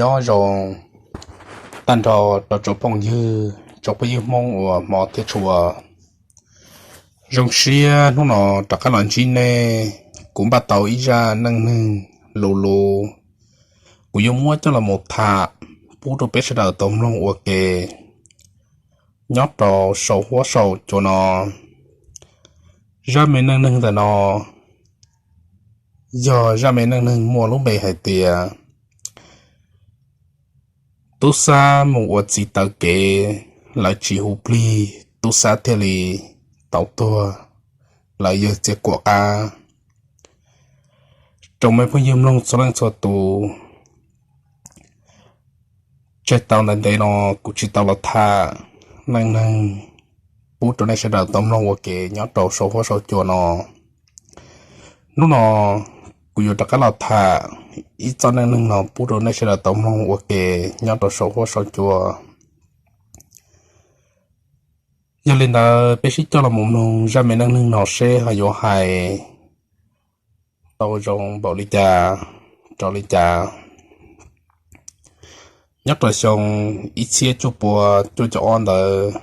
Nyob zoo tag nrho rau tsoom phooj ywg, tsoom phooj ywg Hmoob uas hmov thiab tshua. Zoo siab hnub no rov qab los ntsib nej. Kuv npaj tau ib zaj neej neeg luv luv, kuv yuav muab coj los mus tham pub rau peb sawv daws tau mloog ua ke nyob rau saum huab saum cua no. Zaj me neej neeg ntawm no yog zaj me neej neeg muaj lub npe hais tias tub sab mus ua txiv taw kev, lawv tsis hu plig, tub sab thiaj li tau tuag lawv yawg Txiaj Kuam qab. Tsoom me phooj ywg mloog txhua leej txhua tus, tseg tau ntawm ntev no kuv tsis tau los tham neej neeg pub rau nej sawv daws tau mloog ua ke nyob rau saum huab saum cua no. Hnub no kuv yuav rov qab los tham ib txoj neej neeg no pub rau nej sawv daws tau mloog ua ke nyob rau saum huab saum cua. Yog li ntawd peb sib coj los mus mloog zaj me neej neeg no seb ho yuav hais tau zoo npaum li cas, rau li cas. Nyob rau xyoo ib txhiab cuaj pua cuaj caum ob ntawd,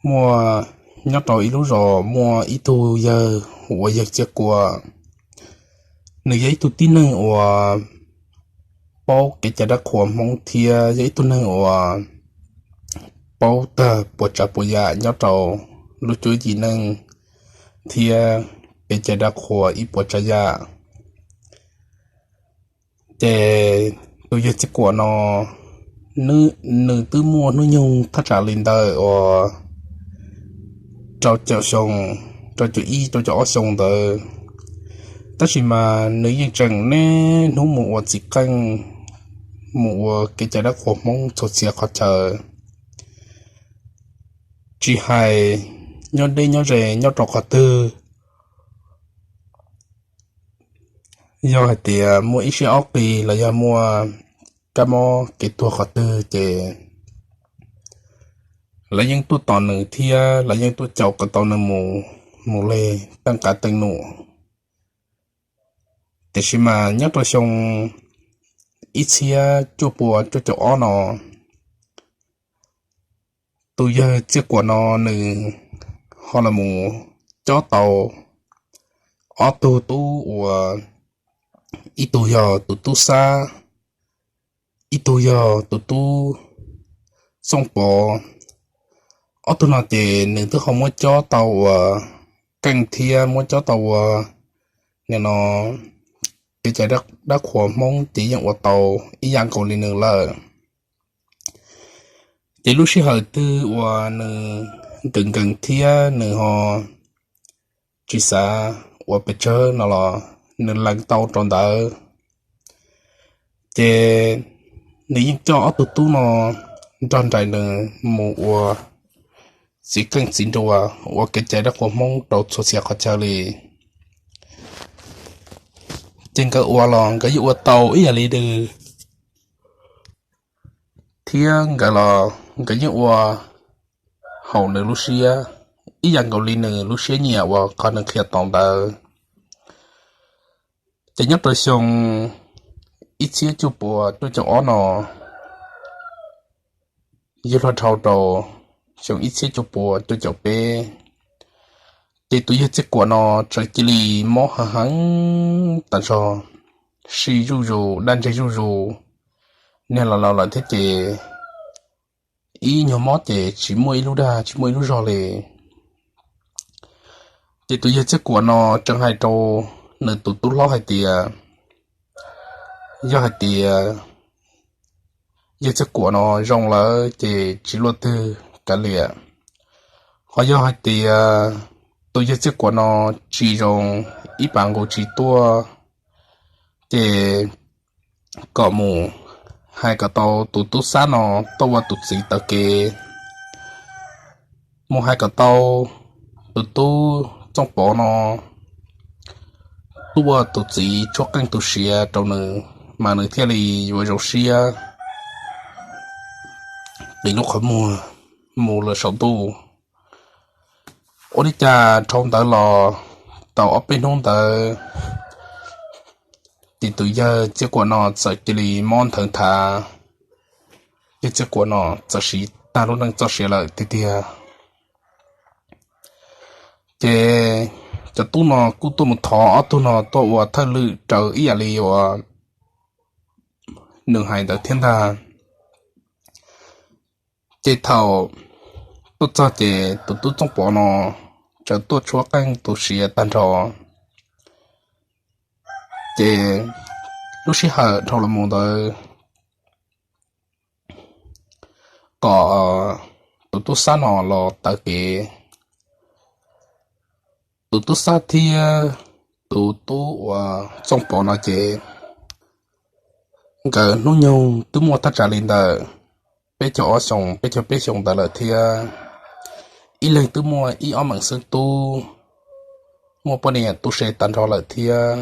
muaj, nyob rau ib lub zos muaj ib tug yawg hu ua yawg Txiaj Kuam. Nws yog ib tug tib neeg uas paub kev cai dab qhuas Hmoob thiab yog ib tug neeg uas paub tag puas tsav puas yam nyob rau lub cuab yim neej thiab kev cai dab qhuas ib puas tsav yam. Ces tus yawg Txiaj Kuam no, nws twb muaj hnub nyoog thaj tsam li ntawm uas rau caum xyoo, rau caum ib rau caum ob xyoo ntawd, tab sis mas nws yeej tseem niaj hnub mus ua txiv qeej, mus ua kev cai dab qhuas Hmoob txhua txhia qhov chaw, tsis hais nyob deb nyob ze nyob rau qhov twg. Yog hais tias muaj ib siab ob qig los yog muaj kab mob kev tuag qhov twg ces lawv yeej tuaj tos nws thiab lawv yeej tuaj caum kom tau nws mus, mus li teej qav teej num. Tiam sis mas nyob rau xyoo ib txhiab cuaj pua cuaj caum ob no, tus yawg Txiaj Kuam no nws ho los mus cob tau ob tug tub uas ib tug yog tus tub Xab, ib tug yog tus tub Txooj Pov. Ob tug no ces nws twb ho muab cob tau ua keej thiab muab cob tau ua, nim no kev cai dab qhuas Hmoob ces yeej ua tau ib yam nkaus li nws lawm. Ces lub sij hawm twg uas nws nkees nkees thiab nws ho tsis xav ua pes tsawg no los nws lees tau rau ntawd, ces nws yeej coj ob tug tub no nrog nraim nws mus ua txiv qeej txiv nruas ua kev cai dab qhuas Hmoob rau txhua txhia qhov chaw li. Ces nkawd ua los nkawd yeej ua tau ib yam li nws, thiab nkawd los nkawd yeej ua haum nws lub siab ib yam nkaus li nws lub siab nyiam uas qhov nws qhia tau ntawd. Ces nyob rau xyoo ib txhiab cuaj pua cuaj caum ob no, yog luag dhau rau xyoo ib txhiab cuaj pua cuaj caum peb, ces tus yawg Txiaj Kuam no txawm cia li mob heev heev tas zog, sij zuj zus daj ntseg zuj zus, niag laus laus lawm thiab ces ib nyuag mob ces tsis muaj ib lub dag tsis muaj ib lub zog li. Ces tus yawg Txiaj Kuam no tseem hais rau nws tus tub hlob hais tias, yog hais tias yawg Txiaj Kuam no zoo lawm ces tsis luaj twg kav liam, ho yog hais tias tus yawg Txiaj Kuam no tsis zoo, ib pas nqus tsis tuaj, ces kom mus hais kom tau tus tub Xab no tuaj ua tus txiv taw kev, mus hais kom tau tus tub Txooj Pov no tuaj ua tus txiv tshuab qeej tu siav rau nws, mas nws thiaj li yuav zoo siab qiv lub qhov muag mus lawm saum ntuj. Ua li cas dhau ntawd los tau ob peb hnub ntawd, Ces tus yawg Txiaj Kuam no txawm cia li mob nthawv nthav, yawg Txiaj Kuam no txawm siv tag lub neej txoj sia lawm tiag tiag. Ces cov tub no kuj tuaj mus thov ob tug no tuaj ua thawj lwm raws ib yam li uas nws hais ntawd thiab ntag. Ces thaum tuaj txog ces tus tub Txooj Pov no txawm tuaj tshuab qeej tu siav tag nrho. Ces lub sij hawm dhau los mus ntawd kom tus tub Xab no los taw kev. Tus tub Xab thiab tus tub uas Txooj Pov no ces nkawd hnub nyoog twb muaj thaj tsam li ntawm peb caug ob xyoos peb caug peb xyoos ntawd lawm thiab. Ib leeg twb muaj ib ob meem xeeb tub, muaj poj niam tub se tag nrho lawm thiab.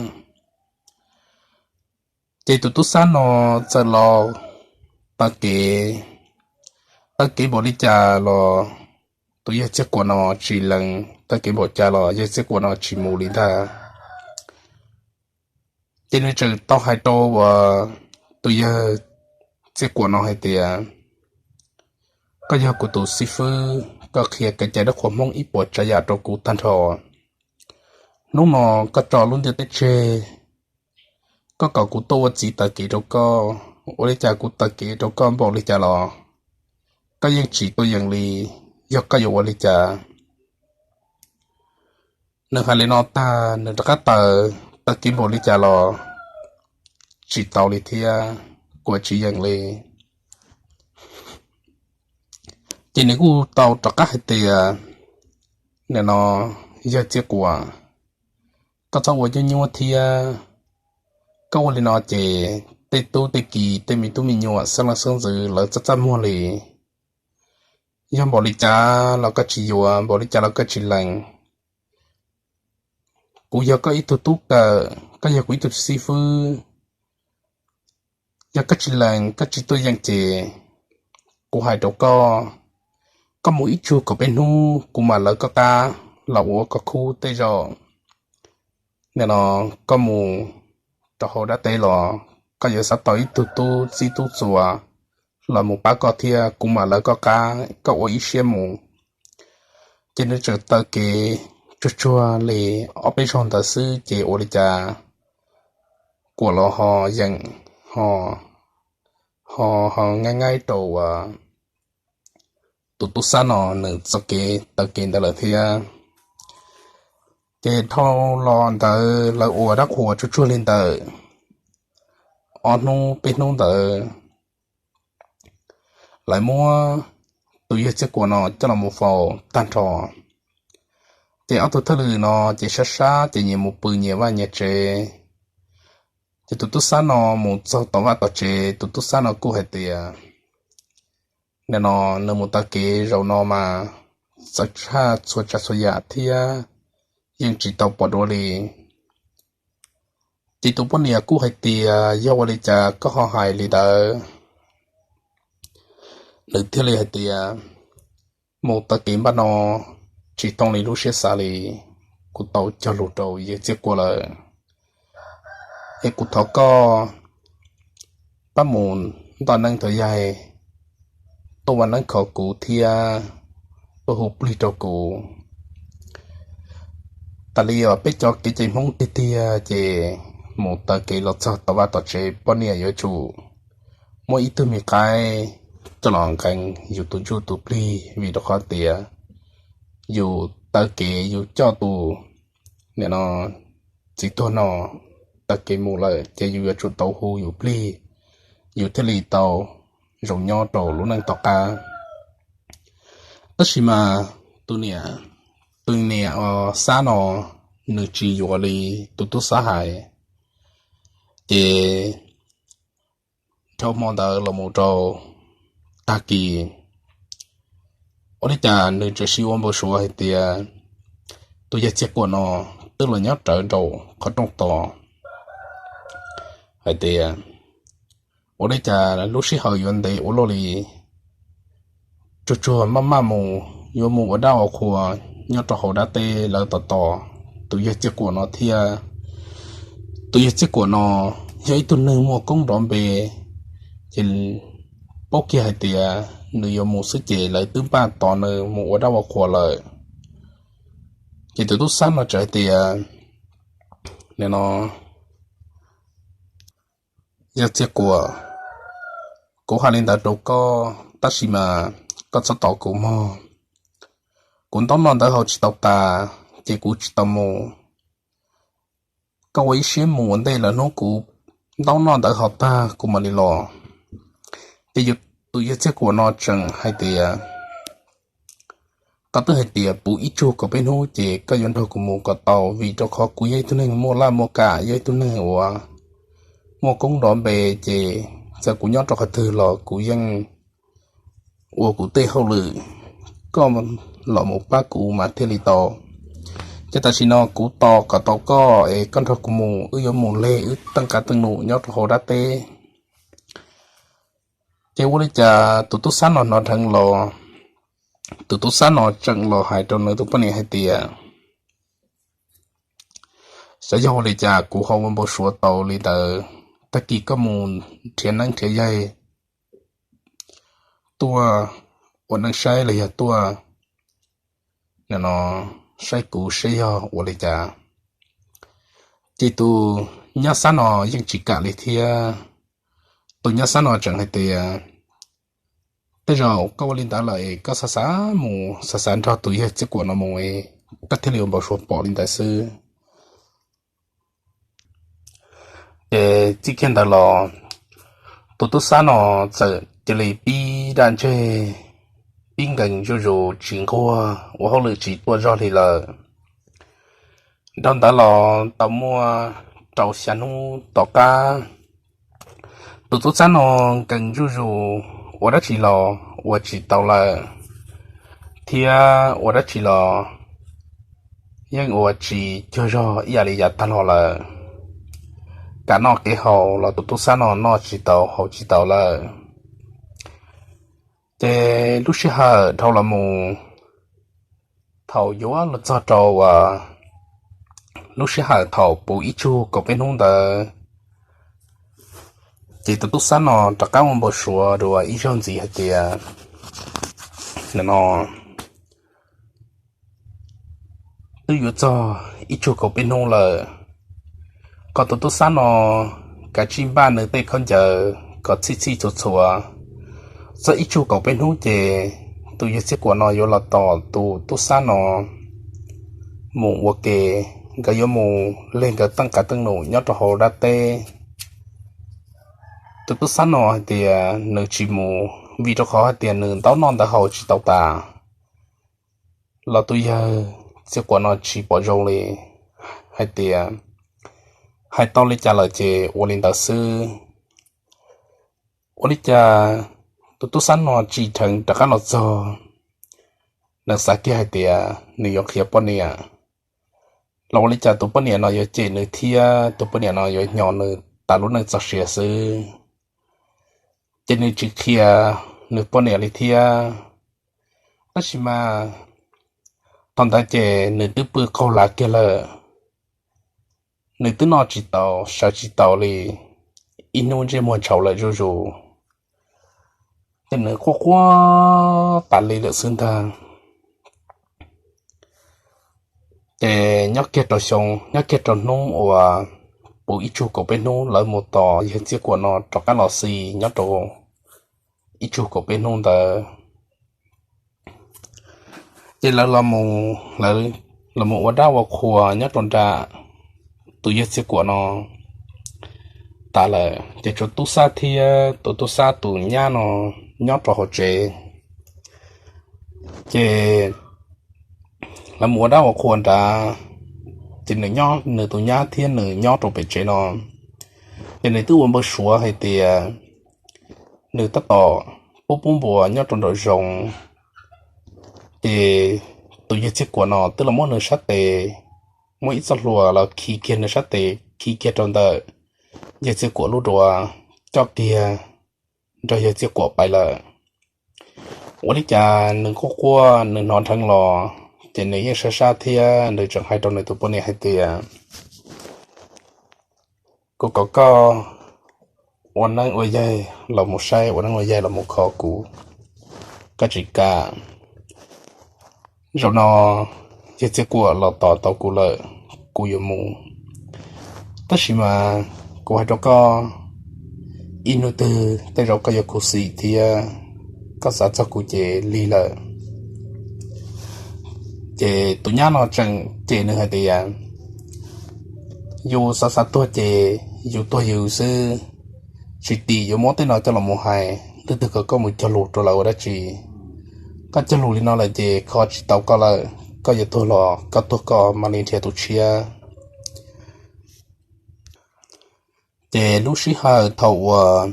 Ces tus tub Xab no txawm los taw kev, taw kev npaum li cas los tus yawg Txiaj Kuam no tsis lees, taw kev npaum cas los yawg Txiaj Kuam no tsis mus li ntag. Ces nws txawm tau hais rau uas tus yawg Txiaj Kuam no hais tias, koj yog kuv tus xib fwb, koj qhia kev cai dab qhuas Hmoob ib puas tsav yam rau kuv tag nrho. Hnub no koj tso lub ntiaj teb tseg, koj kom kuv tuaj ua txiv taw kev rau koj. Ua li cas kuv taw kev rau koj npaum li cas los koj yeej tsis tuaj yees li, yog koj yuav ua li cas? Nws hais li no tag nws rov qab taw, taw kev npaum li cas los tsis tau li thiab, kuj tsis yees li. Ces nws kuj tau rov qab hais tias, nim no yawg Txiaj Kuam, koj txhob ua nyuaj nyuaj thiab. Koj ua li no ces tej tub tej ki, tej me tub me nyuam, xeeb leej xeeb ntxwv lawv txaj txaj muag li. Yog npaum li cas los koj tsis yuav, npaum li cas los koj tsis lees. Kuv yog koj ib tug tub kawm, koj yog kuv ib tug xib fwb. Yog koj tsis lees, koj tsis tuaj yeem ces kuv hais rau koj, koj mus ib tsug kaum peb hnub kuv mam lawv koj qab los ua koj khub tej zaum. Nim no koj mus rau hauv dab teb los koj yuav xav tau ib tug tub txib tub txuas los mus pab koj thiab, kuv mam lawv koj qab, koj ua ib siab mus. Ces nws txawm taw kev tsuag tsuag li ob peb zaug ntawd xwb ces ua li cas Kuam los ho yeem, ho, ho, ho nyaib nyaib rau tus tub Xab no nws txoj kev taw kev ntawd lawm thiab. Ces dhau los ntawd lawv ua dab qhuas tsuag tsuag li ntawm ob hnub peb hnub ntawd, lawv muab tus yawg Txiaj Kuam no coj los mus faus tag nrho. Ces ob tug thawj lwm no ces sab sab ces nyias mus pw nyias vaj nyias tsev. Ces tus tub Xab no mus txog tom vaj tom tsev, tus tub Xab no kuj hais tias, nim no nws mus taw kev zaum no mas txawv tshaj txhua tsav txhua yam thiab yeej tsis tau pom dua li. Ces tus poj niam kuj hais tias, yog ua li cas koj ho hais li ntawd? Nws thiaj li hais tias, mus taw kev npaj no tsis thooj li lub siab xav li. Kuv tau cog lus rau yawg Txiaj Kuam lawm, es kuv thov koj pab mus ntoj neeb tau yaig tuaj ua neeb kho kuv thiab tuaj hu plig rau kuv. Tas li os, peb cov kev cai Hmoob tiag tiag ces mus taw kev los txog tom vaj tom tsev poj niam yuav tsum muab ib tug me qaib coj los nqee yus tus ntsuj tus plig, vim rau qhov tias yus taw kev yus coj tus, nim no, txiv tuag no taw kev mus lawm ces yus yuav tsum tau hu yus plig, yus thiaj li tau zoo nyob rau lub neej tom qab. Tab sis mas tus niam, tus niam Xab no nws tsis yuav li tus tub Xab hais. Ces dhau hmo ntawd los mus rau tag kis, ua li cas nws tseem sib ua npau suav hais tias tus yawg Txiaj Kuam no twb los nyob rawv nraum qhov rooj tos hais tias, ua li cas lub sij hawm yuav ntev ua luaj li, tsuag tsuag maj maj mus, yuav mus ua dab ua qhua nyob rau hauv dab teb lawv tos tos tus yawg Txiaj Kuam no thiab. Tus yawg Txiaj Kuam no yog ib tug neeg muaj koob nrov npe, ces paub kiag hais tias nws yuav mus xwb ces lawv twb npaj tos nws mus ua dab ua qhua lawm. Ces tus tub Xab no txawm hais tias, nim no, yawg Txiaj Kuam, kuv hais li ntawd rau koj tab sis mas koj txhob tos kuv mog. Kuv ntaub noj ntawv haus tsis tau tas ces kuv tsis tau mus. Koj ua ib siab mus ua ntej lawm hnub kuv ntaub noj ntawv haus tag kuv mam li los. Ces tus yawg Txiaj Kuam no tseem hais tias, koj twb hais tias puv ib tsug kaum peb hnub ces koj yuav nrog kuv mus kom tau, vim rau qhov kuv yog ib tug neeg muaj laj muaj kam, yog ib tug neeg uas muaj koob nrov npe, ces txawm kuv nyob rau qhov twg los kuv yeej ua kuv tej hauj lwm, koj los mus pab kuv mas thiaj li tau. Ces tam sim no kuv tos kom tau koj es koj nrog kuv mus, wb yuav mus leg wb teej qab teej num nyob rau hauv dab teb. Ces ua li cas tus tub Xab no hnov dheev los, tus tub Xab no tseem los hais rau nws tus poj niam hais tias, xyov yog ua li cas kuv ho ua npau suav tau li ntawd, tag kis koj mus nrhiav neeb nrhiav yaig tuaj ua neej saib los yog tuaj, nim no, saib kuv saib yog ua li cas. Ces tus nyab Xab no yeej tsis kam li thiab. Tus nyab Xab no tseem hais tias, tej zaum koj ua li ntawd lawm es koj xav xav mus, xav xav nrog tus yawg Txiaj Kuam no mus, koj thiaj li ua npau suav pom li ntawd xwb. Ces txij kiag ntawd los tus tub Xab no txawm cia li pib daj ntseg, pib nkees zuj zus tsis nquag, ua hauj lwm tsis tuaj zog li lawm. Dhau ntawd los tau muaj rau xya hnub tom qab, tus tub Xab no nkees zuj zus, ua dab tsi los ua tsis tau lawm, thiab ua dab tsi los yeej ua tsis cuag zog ib yam li yav tag los lawm. Kam noj kev haus los tus tub Xab no noj tsis tau haus tsis tau lawm. Ces lub sij hawm dhau los mus, thaum yuav los txog rau lub sij hawm thaum puv ib tsug kaum peb hnub ntawd, ces tus tub Xab no rov qab ua npau suav dua ib zaug ntxiv hais tias, nim no twb yuav txog ib tsug kaum peb hnub lawm, kom tus tub Xab no kav tsij npaj nws tej khaub ncaws kom txhij txhij txhua txhua. Txog ib tsug kaum peb hnub ces tus yawg Txiaj Kuam no yuav los tos tus tub Xab no mus ua ke, nkawd yuav mus leg nkawd teej qab teej num nyob rau hauv dab teb. Tus tub Xab no hais tias nws tsis mus, vim rau qhov hais tias nws ntaub noj ntawv haus tsis tau tas. Los tus yawg Txiaj Kuam no tsis pom zoo li, hais tias hais tau li cas lawm ces ua li ntawd xwb. Ua li cas tus tub Xab no tsim dheev rov qab los txog, nws xav kiag hais tias nws yuav qhia poj niam, los ua li cas tus poj niam no yuav cem nws thiab tus poj niam no yuav hnyos nws tas lub neej txoj sia xwb. Ces nws tsis qhia nws poj niam li thiab. Tab sis mas thaum ntawd ces nws twb pw qaug lav kiag lawm, nws twb noj tsis tau sawv tsis tau li, ib hnub ntsej muag ntshauv lawm zuj zus, ces nws quaj quaj tas li lawm xwb ntag. Ces nyob kiag rau xyoo, nyob kiag rau hnub uas puv ib tsug kaum peb hnub lawv mus tos yawg Txiaj Kuam no rov qab los xis nyob rau ib tsug kaum peb hnub ntawd, ces lawv los mus ua dab ua qhua nyob rau nram tus yawg Txiaj Kuam no tas lawm, ces tshuav tub Xab thiab tus tub Xab tus nyab no nyob rau hauv tsev. Ces lawv mus ua dab ua qhua nrad, ces nws nyob, nws tus nyab thiab nws nyob rau pem tsev no. Ces nws twb ua npau suav hais tias nws tab tom pub pub npua nyob rau nraum zoov, ces tus yawg Txiaj Kuam no twb los muab nws sab tes, muab ib txoj hlua los khi kiag nws sab tes khi kiag rau ntawm yawg Txiaj Kuam lub duav, coj kiag nrog yawg Txiaj Kuam pais lawm. Ua li cas nws quaj quaj nws hnov dheev los, ces nws yeej sab sab thiab nws tseem hais rau nws tus poj niam hais tias, Kuv kom koj ua neeb ua yaig los mus saib, ua neeb ua yaig los mus kho kuv, koj tsis kam. Zaum no yawg Txiaj Kuam los tos tau kuv lawm, kuv yuav mus. Tab sis mas kuv hais rau koj, ib hnub twg tej zaum koj yuav khuv xim thiab koj xav txog kuv ces lig lawm. Ces tus nyab no tseem cem nws hais tias, yus xav xav tuag ces yus tuag yus xwb, tsis tim yuav muab tej no coj los mus hais, leej twg kom koj mus cog lus rau lawv ua dab tsi? Koj cog lus li no lawm ces kho tsis tau koj lawm, koj yuav tuag los koj tuag koj, mam li nrhiav tus tshiab. Ces lub sij hawm thaum uas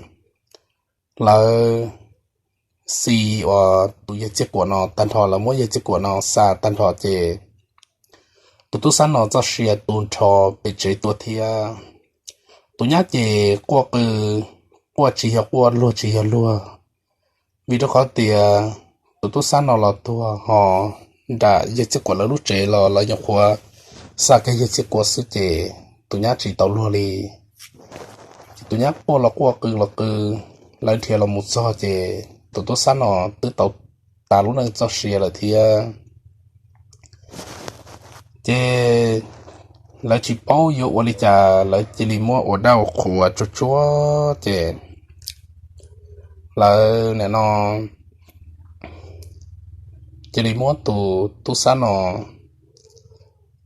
lawv xi uas tus yawg Txiaj Kuam no tag nrho, lawv muab yawg Txiaj Kuam no xa tag nrho ces tus tub Xab no txoj sia tu nrho pem tsev tuaj thiab. Tus nyab ces quaj qw, quaj tsis yog quaj, luag tsis yog luag, vim rau qhov tias tus tub Xab no los tuag ho nram yawg Txiaj Kuam lawv lub tsev los lawv nyuam qhuav xa kiag yawg Txiaj Kuam xwb ces tus nyab tsis tau luag li. Ces tus nyab quaj los quaj, qw los qw, lawv nrhiav los mus txog ces tus tub Xab no twb tau tas lub neej txoj sia lawm thiab. Ces lawv tsis paub yuav ua li cas, lawv cia li muab ua dab ua qhuas tsuag tsuag ces lawv nim no cia li muab tus tub Xab no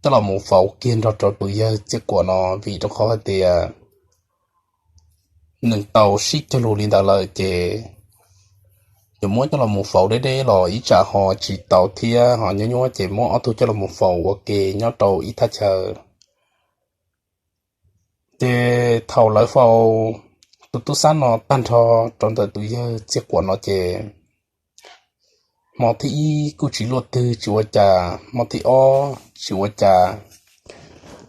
coj los mus faus kiag nrog rau tus yawg Txiaj Kuam no, vim rau qhov hais tias nws tau sib cog lus li ntawd lawm ces yuav muab coj los mus faus deb deb los ib tsam ho tsis tau thiab, ho nyuaj nyuaj ces muab ob tug coj los mus faus ua ke nyob rau ib thaj chaw. Ces thaum lawv faus tus tub Xab no tag nrho rau ntawm tus yawg Txiaj Kuam no ces hmo thib ib kuj tsis luaj twg tsis ua cas, hmo thib ob tsis ua cas,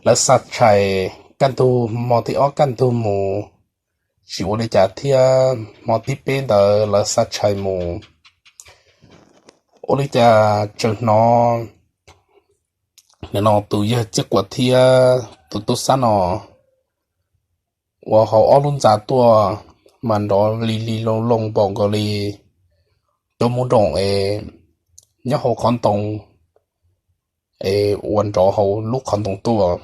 lawv xa tshais kaj ntug, hmo thib ob kaj ntug mus tsis ua li cas thiab, hmo thib peb ntawd lawv xa tshais mus ua li cas tseem hnov nim no tus yawg Txiaj Kuam thiab tus tub Xab no ua hauv ob lub ntxa tuaj, mas nrov li li loo loo npaum nkaus li cov mus nroom es nyob hauv qhov ntoo es ua nrov hauv lub qhov ntoo tuaj.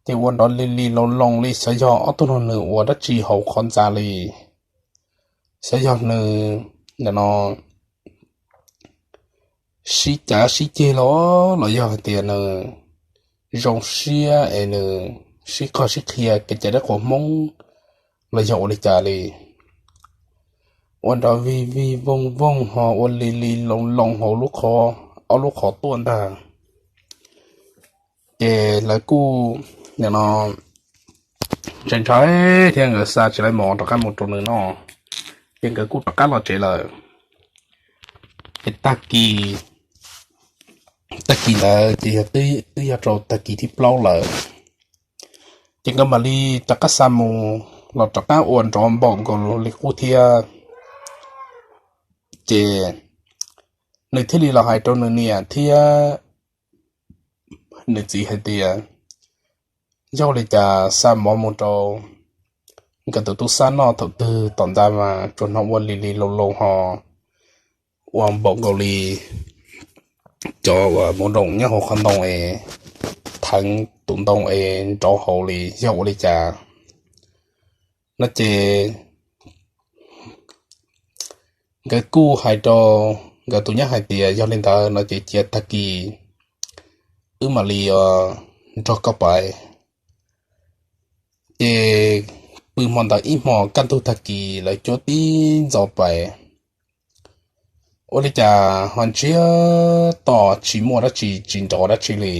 Ces ua nrov li li loo loo li xyov yog ob tug no nws ua dab tsi hauv qhov ntxa li, xyov yog nws nim no sib cav sib ceg los, los yog hais tias nws zoo siab es nws sib qhog sib qhia kev cai dab qhuas Hmoob los yog ua li cas li. Ua nrov vig vig voog voog ho ua li li loo loo hauv ob lub qhov tuaj ntag. Ces lawv kuj nim no ntshai ntshai thiab nkawd xa tsis tau mov rov qab mus rau nws noj, ces nkawd kuj rov qab los tsev lawm. Ces tag kis, tag kis ntawd ces yog twb yog rau tag kis thib plaub lawm, ces nkawd mam li rov qab xa mus los rov qab ua nrov npaum nkaus li qub thiab. Ces nws thiaj li los hais rau nws niam thiab nws txiv hais tias, yog ua li cas xa mov mus rau nkawd tus tub Xab noj thaum twg tom ntej mas tsuas hnov ua li li loo loo ho ua npaum nkaus li cov uas mus nroom nyob hauv qhov ntoo es theev tus ntoo es nrov hauv li, yog ua li cas no ces nkawd kuj hais rau nkawd tus nyab hais tias yog li ntawd no ces cia tag kis wb mam li nrog koj pais. Ces pw hmo ntawd ib hmos kaj ntug tag kis lawv cuab tib ntxov pais, ua li cas ho ntsiag to tsis muaj dab tsi tsis nrov dab tsi li.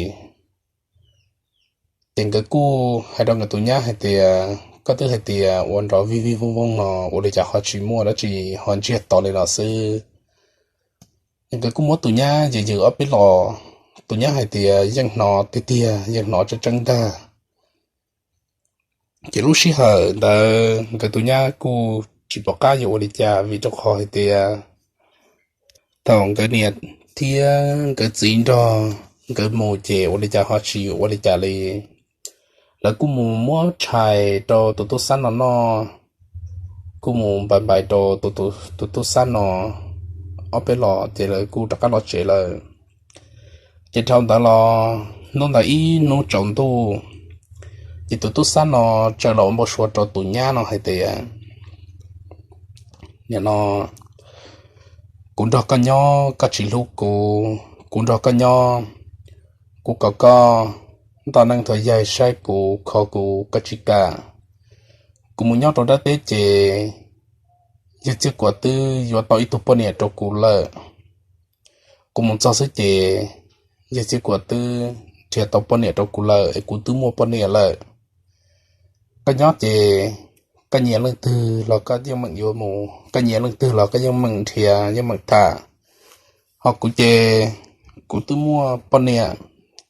Ces nkawd kuj hais rau nkawd tus nyab hais tias koj twb hais tias ua nrov vij vij voog voog no ua li cas ho tsis muaj dab tsi ho ntsiag to li no xwb. Ces nkawd kuj muab tus nyab yws yws ob peb los, tus nyab hais tias yeej hnov tiag tiag, yeej hnov tseeb tseeb ntag. Ces lub sij hawm ntawd nkawd tus nyab kuj tsis pom qab yuav ua li cas vim rau qhov hais tias thaum nkawd niam thiab nkawd txiv nrog nkawd mus ces ua li cas ho tsis ua li cas li. Lawv kuj mus muab tshais rau tus tub Xab no noj, kuj mus npais npais rau tus tub Xab no ob peb los ces lawv kuj rov qab los tsev lawm. Ces dhau ntawd los hnub ntawd ib hnub tsaus ntuj, ces tus tub Xab no txawm los ua npau suav rau tus nyab no hais tias, Nim no kuv nrog koj nyob koj tsis hlub kuv, kuv nrog koj nyob kuv kom koj nto neej thov yaig saib kuv kho kuv koj tsis kam. Kuv mus nyob rau dab teb ces yawg Txiaj Kuam twb yuav tau ib tug poj niam rau kuv lawm. Kuv mus txog xwb ces yawg Txiaj Kuam twb nrhiav tau poj niam rau kuv lawm es kuv twb muaj poj niam lawm. Koj nyob ces koj nyiam leej twg los koj yeej meem yuav mus, koj nyiam leej twg los koj yeej meem nrhiav yeej meem tham. Ho kuv ces kuv twb muaj poj niam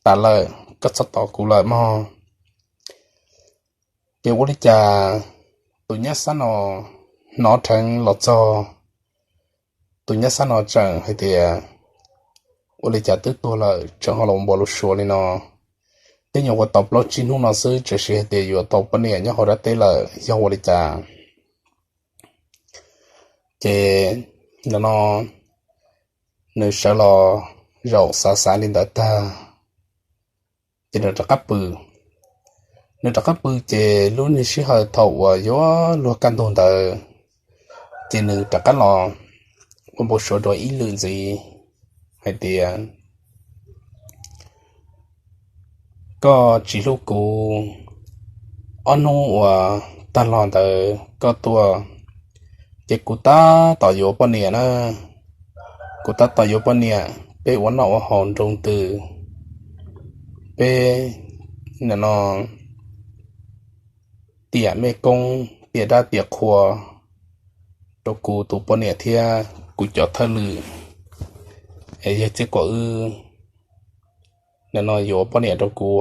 tas lawm, koj txhob tos kuv lawm mog. Ces ua li cas tus nyab Xab no hnov dheev los txog, tus nyab Xab no tseem hais tias, Ua li cas twb tuag lawm tseem ho los npau suav li no? Twb nyuam qhuav tau plaub tsib hnub no xwb tseem hais tias yuav tau poj niam nyob hauv dab teb lawm, yog ua li cas? Ces nim no nws sawv los zaum xav xav li ntawd tag, ces nws rov qab pw. Nws rov qab pw ces lub niag sij hawm thaum uas yuav luag kaj ntug ntawd, ces nws rov qab los ua npau suav dua ib lwm ntxiv hais tias, Koj tsis hlub kuv, ob hnub uas tag los ntawd koj tuaj, ces kuv tab tom yuav poj niam na, kuv tab tom yuav poj niam, peb ua noj ua haus nroo ntws, peb nim no tiam mej koob tiam dab tiam qhua rau kuv tus poj niam thiab kuv cov thawj lwm, es yawg Txiaj Kuam wb nim no yuav poj niam rau kuv.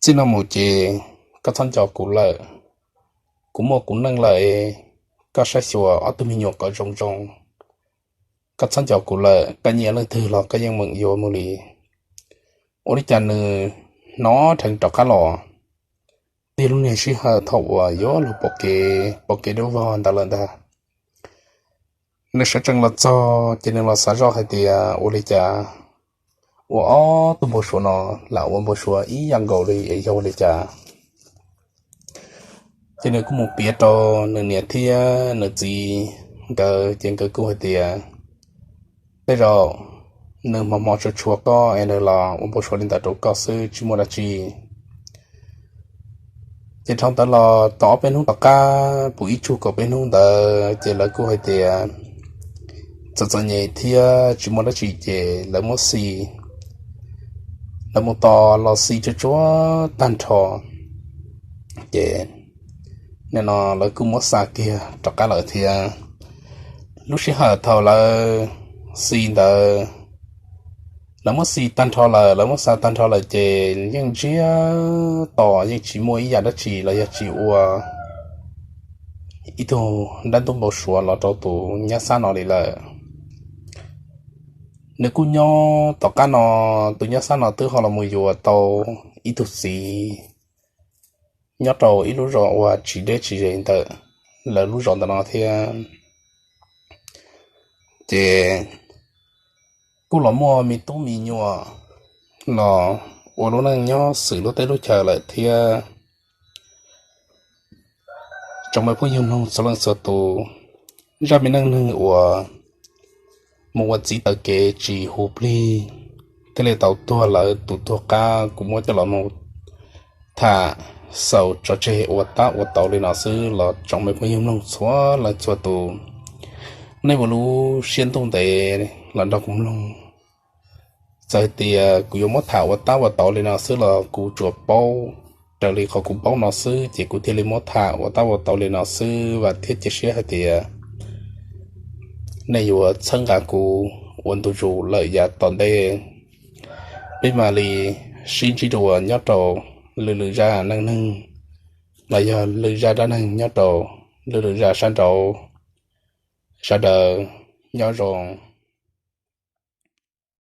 Txij no mus ces koj txhob nco kuv lawm, kuv muaj kuv neej lawm, koj saib xyuas ob tug me nyuam kom zoo zoo, koj txhob nco kuv lawm, koj nyiam leej twg los koj yeej meem yuav mus li. Ua li cas nws hnov dheev rov qab los, tiag lub niag sij hawm thaum uas yuav luag pom kev, pom kev dub vog ntawd lawm ntag. Nws sawv tsees los txog ces nws los xav zoj hais tias ua li cas ua ob tug npau suav no lam ua npau suav ib yam nkaus li es yog ua li cas. Ces nws kuj mus piav rau nws niam thiab nws txiv nkawd, ces nkawd kuj hais tias, Tej zaum nws hmo hmo tshua tshua koj es nws los ua npau suav li ntawd rau koj xwb, tsis muaj dab tsi. Ces dhau ntawd los tau ob peb hnub tom qab, puv ib tsug kaum peb hnub ntawd ces lawv kuj hais tias txom txom nyem thiab tsis muaj dab tsi ces lawv muab xis, lawv mus tos los xis tsuag tsuag tag nrho, ces nim no lawv kuj muab xa kiag rov qab lawm thiab. Lub sij hawm thaum lawv xis ntawd, lawv muab xis tag nrho lawm, lawv muab xa tag nrho lawm ces yeej ntsiag to, yeej tsis muaj ib yam dab tsi los yog tsis ua ib tug dab ntub npau suav los rau tus nyab Xab no li lawm. Nws kuj nyob tom qab no, tus nyab Xab no twb ho los mus yuav tau ib tug txiv nyob rau ib lub zos uas tsis deb tsis ze ntawm lawv lub zos ntawm no thiab. Ces kuj los muaj me tub me nyuam los ua lub neej nyob xws lub teb lub chaw lawm thiab. Tsoom me phooj ywg mloog txhua leej txhua tus, zaj me neej neeg uas mus ua txiv taw kev tsis huv plig thiaj li tau tuag lawm tus tuag qab, kuv muab coj los mus tham xaus tso tseg ua tab ua tau li no xwb los tsoom me phooj ywg mloog txhua leej txhua tus, nej ua lub siab ntuj ntev los nrog kuv mloog. Txawm hais tias kuv yuav muab tham ua tab ua tau li no xwb los kuv tsuas paub raws li qhov kuv paub no xwb ces kuv thiaj li muab tham ua tab ua tau li no xwb, vam thiab cia siab hais tias nej yuav txhawb nqa kuv ua ntu zus lawm yav tom ntej. Peb mam li sib ntsib dua nyob rau lwm lwm zaj neej neeg los yog lwm zaj dab neeg nyob rau lwm lwm zaj sab nraud. Sawv daws nyob zoo.